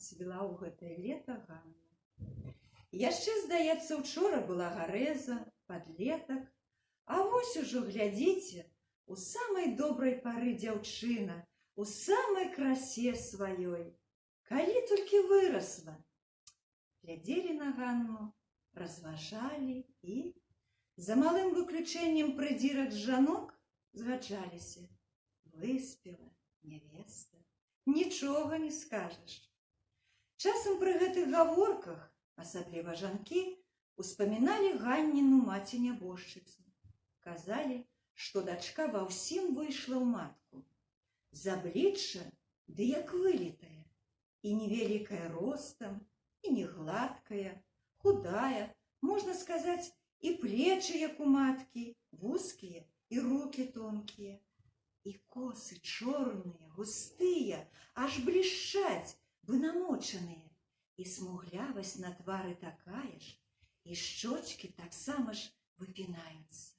Расцвіла ў гэтае лета Ганна. Яшчэ, здаецца, учора была гарэза, падлетак, а вось ужо, глядзіце, у самай добрай пары дзяўчына, у самай красе сваёй. Калі толькі вырасла. Глядзелі на Ганну, разважалі і, за малым выключэннем прыдзірак жанок, згаджаліся: выспела нявеста, нічога не скажаш. Часам пры гэтых гаворках, асабліва жанкі, успаміналі Ганніну маці-нябожчыцу. Казалі, што дачка ва ўсім выйшла ў матку. З аблічча ды як вылітая, і невялікая ростам, і не гладкая, худая, можна сказаць, і плечы, як у маткі, вузкія, і рукі тонкія. І косы чорныя, густыя, аж блішчаць, бы намочаныя, і смуглявасць на твары такая ж, і шчочкі таксама ж выпінаюцца.